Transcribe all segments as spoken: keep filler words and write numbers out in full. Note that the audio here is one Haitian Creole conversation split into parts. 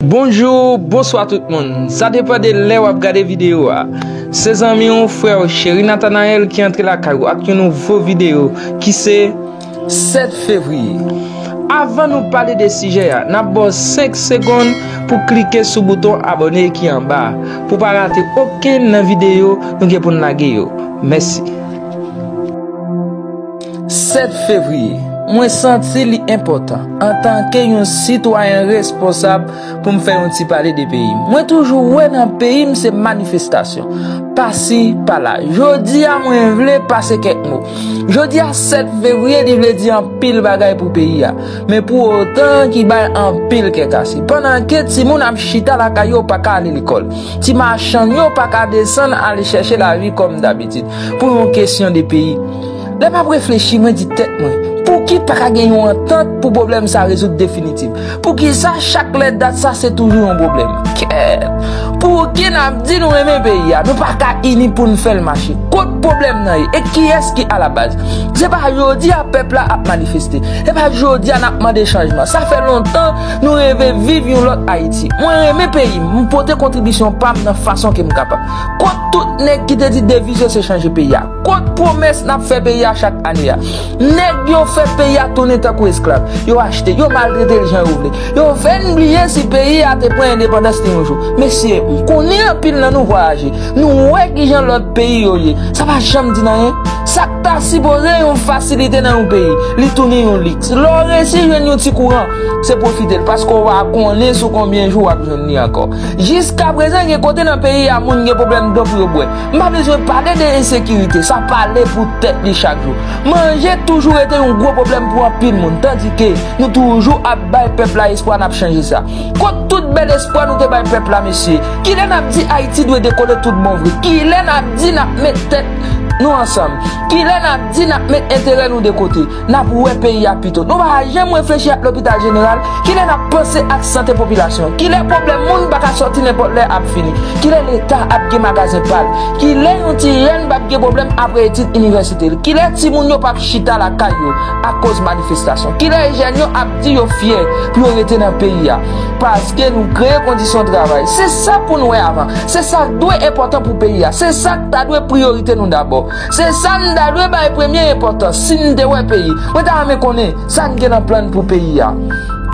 Bonjou, bonswa tout moun. Sa depann de lè w ap gade videyo a. Se zanmi w, frè w, Cheri Nathanael ki antre lakay ou ak yon nouvo videyo ki se sèt fevriye. Avan nou pale de sijè a, n ap ba w senk segonn pou klike sou bouton abòne ki anba a, pou pa rate okenn nan videyo nou gen pou n lage yo. Mèsi. Sèt fevriye, mwen santi li enpòtan, antanke yon sitwayen responsab, pou m fè yon ti pale de peyi m. Mwen toujou wè nan peyi m se manifestasyon, pasi, pala. Jodi a, mwen vle pase kèk mo. Jodi a, sèt fevriye, li vle di anpil bagay pou peyi a. Men pou otan ki bay anpil kè kase. Pandan ke timoun ap chita lakay yo, pa ka ale lekòl. Ti machann yo pa ka desann ale chèche lavi kòm dabitid. Pou yon kesyon de peyi. Lè m ap reflechi, mwen di tèt mwen, pouki pa ka gen yon antant pou pwoblèm sa rezoud definitif? Poukisa chak lè dat sa se toujou yon pwoblèm? Kèt! Pouki n ap di nou renmen peyi a, nou pa ka ini pou n fè l mache? Kot pwoblèm nan ye? E kiyès ki alabaz? Se pa jodi a pèp la ap manifeste. Se pa jodi a n ap mande chanjman. Sa fè lontan nou reve viv yon lòt Ayiti. Mwen renmen peyi m, m pote kontribisyon pa m nan fason ke m kapab. Kot tout nèg ki te di deviz yo se chanje peyi a? Kot pwomès n ap fè peyi a chak ane a? Nèg yo fè peyi a tounen tankou esklav. Yo achte, yo maltrete l jan yo vle. Yo fè n bliye si peyi a te pran endepandans li yon jou. Mesye, m konnen anpil nan nou vwayaje. Nou wè kijan lòt peyi yo ye. Sa pa janm di n anyen. Sa k ta sipoze yon fasilite nan yon peyi, li tounen yon liks. Lè w resi jwenn yon ti kouran, se pwofite l, paske w pa konnen sou konbyen jou w ap jwenn li ankò. Jiskaprezan, gen kote nan peyi a, moun gen pwoblèm dlo pou yo bwè. M pa bezwen pale de ensekirite, sa pale pou tèt li chak jou. Manje toujou rete yon gwo pwoblèm pou anpil moun, tandike nou toujou ap bay pèp la espwa n ap chanje sa. Kot tout bèl espwa nou te bay pèp la, mesye? Kilè n ap di Ayiti dwe dekole tout bon vre? Kilè n ap di n ap met tèt nou ansanm? Kilè n ap di n ap met enterè nou de kote? N ap wè peyi a pito. Nou pa janm reflechi ak lopital jeneral. Kilè n ap panse ak sante popilasyon? Kilè pwoblèm moun pa ka sòti nenpòt lè ap fini? Kilè Leta ap gen magazen pa l? Kilè yon ti jèn p ap gen pwoblèm apre etid inivèsite l? Kilè timoun yo p ap chita lakay yo akoz manifestasyon? Kilè jèn yo ap di yo fyè pou yo rete nan peyi a? Paske nou kreye kondisyon travay. Se sa pou n wè avan. Se sa k dwe enpòtan pou peyi a. Se sa k ta dwe priyorite nou dabò. Se sa n ta dwe bay premye enpòtans si n te wè peyi. Mwen ta renmen konnen sa n gen nan plan pou peyi a.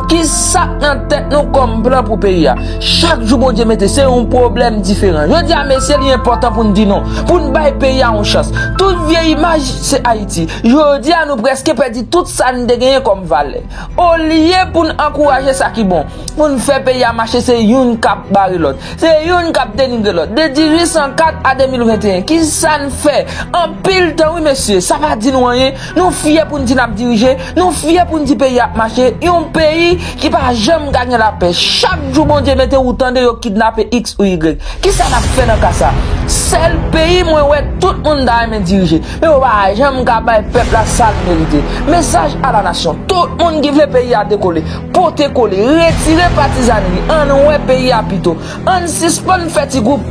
Kisa k nan tèt nou kòm plan pou peyi a? Chak jou Bondye mete, se yon pwoblèm diferan. Jodi a, mesye, li enpòtan pou n di non, pou n bay peyi a yon chans. Tout vye imaj, se Ayiti. Jodi a, nou prèske pèdi tout sa n te genyen kòm valè. Olye pou n ankouraje sa ki bon, pou n fè peyi a mache, se youn k ap bare lòt. Se youn k ap denigre lòt. De dizuit san kat a de mil venteyen, kisa n fè? Anpil tan, wi, mesye. Sa pa di nou anyen. Nou fyè pou n di n ap dirije. Nou fyè pou n di peyi a ap mache. Yon peyi ki pa janm ka gen lapè. Chak jou Bondye mete, ou tande yo kidnape X ou Y. Kisa n ap fè nan ka sa? Sèl peyi mwen wè tout moun ta renmen dirije, men yo pa janm ka bay pèp la sa l merite. Mesaj a la nasyon, tout moun ki vle peyi a dekole, pote kole, retire patizanri, ann wè peyi a pito. Ann sispann fè ti gwoup,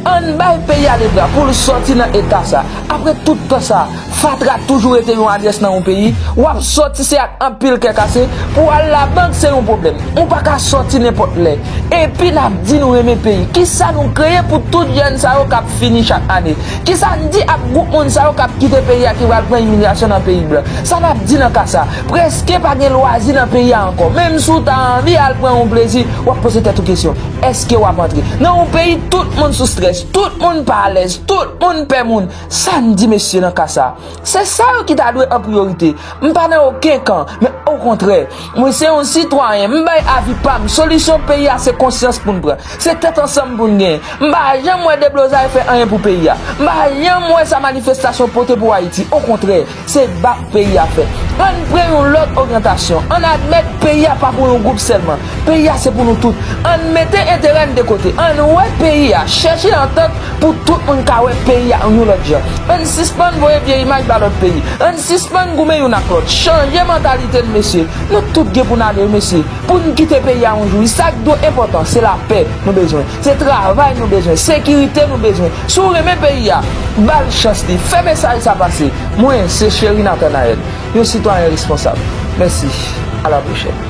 ann bay peyi a lebra pou l sòti nan eta sa. Apre tout tan sa, fatra toujou rete yon adrès nan yon peyi. W ap sòti se ak anpil kè kase, pou w al labank se yon pwoblèm. Ou pa ka sòti nenpòt lè. Epi n ap di nou renmen peyi. Kisa nou kreye pou tout jèn sa yo k ap fini chak ane? Kisa n di ak gwoup moun sa yo k ap kite peyi a, ki pral pran imilyasyon nan peyi blan? Sa n ap di nan ka sa? Prèske pa gen lwazi nan peyi a ankò. Menm si w ta anvi al pran yon plezi, w ap poze tèt ou kesyon, èske w ap antre? Nan yon peyi tout moun sou strès, tout moun pa alèz, tout moun pè moun. Sa n di mesye nan ka sa? Se sa yo ki ta dwe an priyorite. M pa nan okenn kan, men okontrè, mwen se yon sitwayen, m bay avi pa m, solisyon peyi a se konsyans pou n pran, se tèt ansanm pou n genyen. M pa janm wè deblozay fè anyen pou peyi a. M pa janm wè sa manifestasyon pote pou Ayiti. Okontrè, se bak peyi a fè. Ann pran yon lòt oryantasyon. Ann admèt peyi a pa pou yon gwoup sèlman. Peyi a se pou nou tout. Ann mete enterè n de kote. Ann wè peyi a. Chèche antant pou tout moun ka wè peyi a yon lòt jan. Ann sispann voye vye imaj ba lòt peyi. Ann sispann goumen youn ak lòt. Chanje mantalite n, mesye. Nou tout gen pou n ale, wi, mesye. Pou n kite peyi a yon jou, wi. Sa k dwe enpòtan, se lapè nou bezwen. Se travay nou bezwen. Sekirite nou bezwen. Si w renmen peyi a, ba l chans li. Fè mesaj sa pase. Mwen, se Cheri Nathanael, yon sitwayen responsab. Mèsi. A la pwochèn.